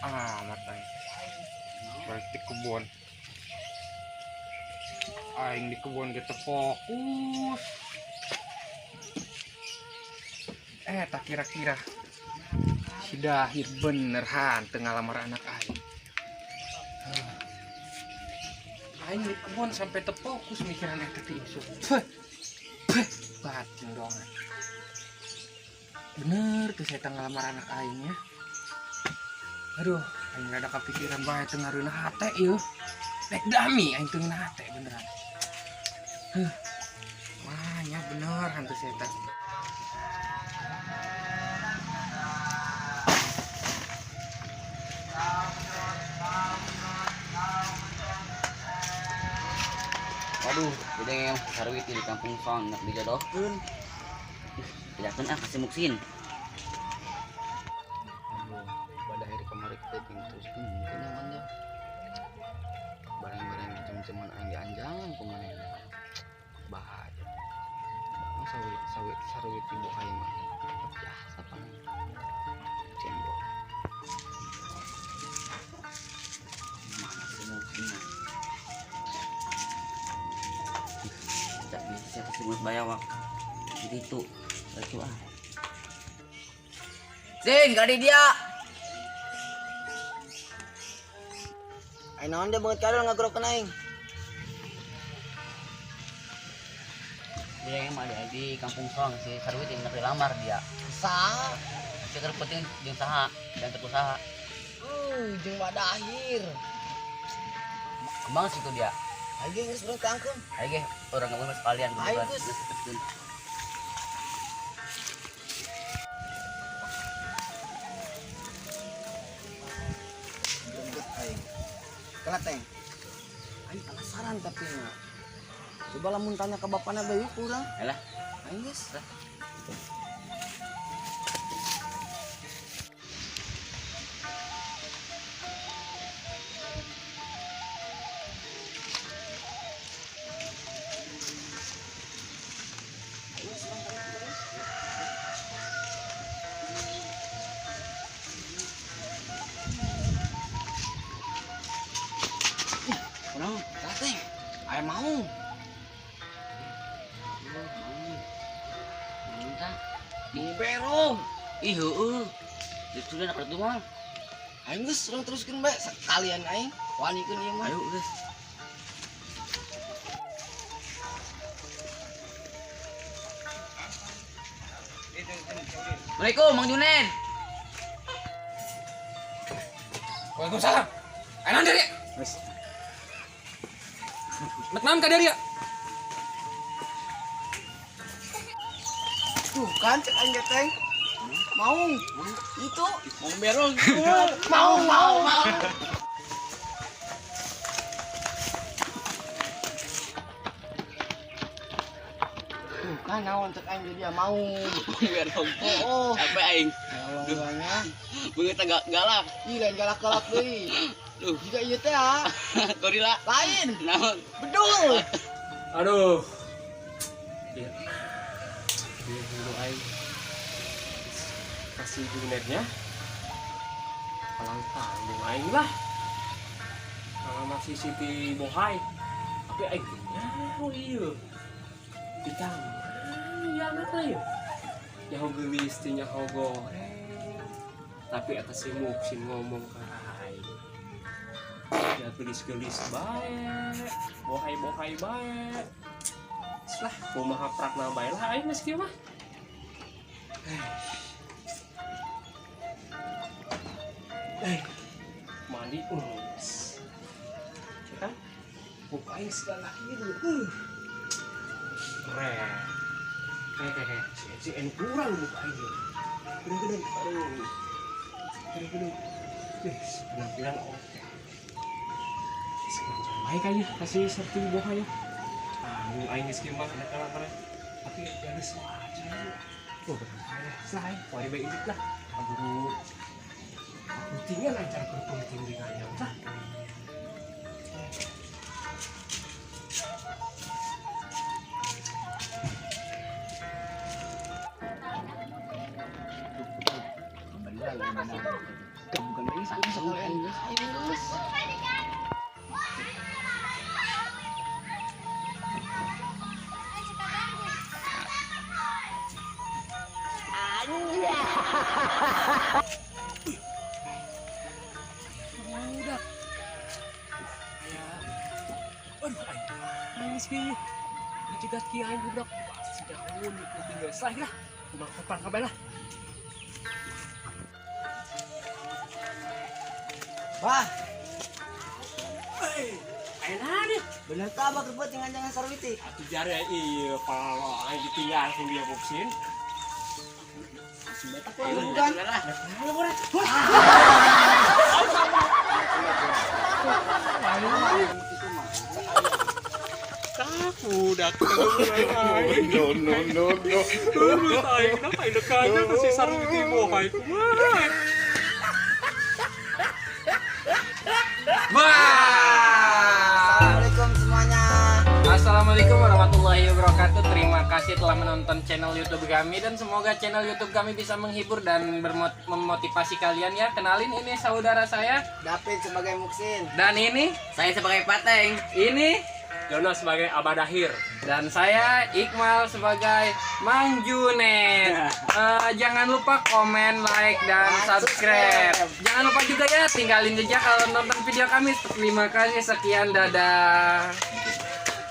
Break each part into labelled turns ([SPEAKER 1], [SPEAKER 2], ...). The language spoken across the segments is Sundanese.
[SPEAKER 1] Amat aing. Balik di kebun. Aing di kebun gitu fokus. Tak kira-kira si Dahir bener hanteu ngalamar anak aing. Aing di kebun sampai terfokus mikiran eta teh isuk. Batin dong. Bener tuh saya ngalamar anak aing ya. Aduh, aing rada kepikiran bae teu ngareunah hate ieu. Rek dami aing teu ngeunah hate beneran. Huh. Wah, nya bener hantu setan.
[SPEAKER 2] Waduh, jadi yang sarwit di kampung Song nak dijodohkeun. Tidak ah kasih muksin.
[SPEAKER 3] Aduh, pada hari kemarin kita terus mungkin namanya barang-barang macam-macam aing dianjangan kemana bahaya. Bang sawit sawit sarwit ibu aing mah biasa pan cendol.
[SPEAKER 2] Mana si muksin? Tak bisa kasih buat bayar wak. Jadi itu ah. Sing, kali dia.
[SPEAKER 4] Ay naon dia banget kadal ngagrok aing.
[SPEAKER 2] Dia yang ada di kampung Song si Sarwit yang nak dilamar dia.
[SPEAKER 4] Saha?
[SPEAKER 2] Si terpenting jeung saha dan terkusaha.
[SPEAKER 4] Jeung Badahir.
[SPEAKER 2] Kembang situ dia.
[SPEAKER 4] Ayo geus urang tangkeun.
[SPEAKER 2] Ayo ge urang ngomong sekalian.
[SPEAKER 4] Ayo geus. Kena teng. Aing penasaran tapi nya. Coba lamun tanya ke bapakna bae kurang.
[SPEAKER 2] Alah.
[SPEAKER 4] Aing geus. Ayo mau.
[SPEAKER 2] Minta.
[SPEAKER 4] Berong.
[SPEAKER 2] Ih heueuh. Geus sudah nak itu mah.
[SPEAKER 4] Aing geus urang teruskeun bae sekalian aing wanikeun ieu mah.
[SPEAKER 2] Ayo geus. Assalamualaikum Mang Junen.
[SPEAKER 1] Waalaikumsalam. Ayo naon dari?
[SPEAKER 3] Wes.
[SPEAKER 1] Nek naon ka dari ya?
[SPEAKER 4] Tuh kan cek aing teh. Mau. Itu
[SPEAKER 2] Mau berong.
[SPEAKER 4] mau mau mau. Tuh kan naon cek aing dia mau.
[SPEAKER 2] Berong.
[SPEAKER 4] Oh.
[SPEAKER 2] Capek aing.
[SPEAKER 4] Galak-galaknya.
[SPEAKER 2] Beungeut galak.
[SPEAKER 4] Ih lain galak-galak deui.
[SPEAKER 2] Duh.
[SPEAKER 4] Jika ieu teh ah.
[SPEAKER 2] Gorila.
[SPEAKER 4] Lain.
[SPEAKER 2] Naon?
[SPEAKER 4] Bedul.
[SPEAKER 1] Aduh. Iya. Iya dulu aing. Kasih junetnya. Palang tanggung aing lah. Kalau masih Siti Bohai. Tapi aing nyaho ieu. Di taman ya anak ieu. Nyaho geulis teh nyaho goreng. Tapi atas si Muksin ngomong ke aing. Ya gelis-gelis bae, bohai-bohai bae. Lah, kumaha prakna bae lah aing geus kieu mah. Mandi geus. Ya kan? Buka aing segala kieu. Keren. Si en kurang buka aing. Gede-gede. Aduh. Gede-gede. Penampilan oke. Sekarang baik aja kasih serti bohai ya. Ah, aing geus kieu mah ada kalah. Tapi geus aja. Oh, bener. Selain wari bae indit lah. Aduh. Pentingan acara penting di kanya lah.
[SPEAKER 3] Bukan
[SPEAKER 4] Sekalian geus. Ayo geus.
[SPEAKER 1] Budak. Ya. Aduh, aing nangis kieu. Dicegat kieu aing budak. Pasti daun tinggal selai lah. Kumaha kapan kabeh lah.
[SPEAKER 4] Wah,
[SPEAKER 1] Hei, aya naon ieu?
[SPEAKER 4] Bener tak abah keur peuting nganjangan Sarwiti?
[SPEAKER 1] Atuh jare ieu palo aing ditinggal ku dia boksin.
[SPEAKER 4] Bukan.
[SPEAKER 1] Ayo borak.
[SPEAKER 4] Itu mah.
[SPEAKER 1] Budak. No no no no. Dulu aing kenapa aing dekatnya ke si Sarwiti bohai kumaha.
[SPEAKER 4] Assalamualaikum semuanya.
[SPEAKER 3] Assalamualaikum warahmatullahi wabarakatuh. Terima kasih telah menonton channel YouTube kami dan semoga channel YouTube kami bisa menghibur dan memotivasi kalian ya. Kenalin, ini saudara saya
[SPEAKER 4] David sebagai Muksin.
[SPEAKER 3] Dan ini
[SPEAKER 2] Saya sebagai Pateng.
[SPEAKER 3] Ini
[SPEAKER 1] Jonas sebagai Abadahir.
[SPEAKER 3] Dan saya Iqmal sebagai Mang Junet. Jangan lupa komen, like, dan subscribe. Jangan lupa juga ya tinggalin jejak kalau nonton video kami. Terima kasih, sekian, dadah.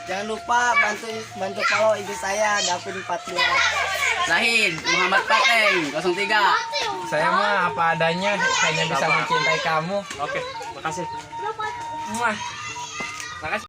[SPEAKER 4] Jangan lupa bantu bantu follow IG saya Davin 42.
[SPEAKER 2] Zahid Muhammad Pateng 03.
[SPEAKER 3] Saya mah apa adanya, hanya bisa mencintai kamu.
[SPEAKER 1] Oke, makasih.
[SPEAKER 3] Muah. Makasih.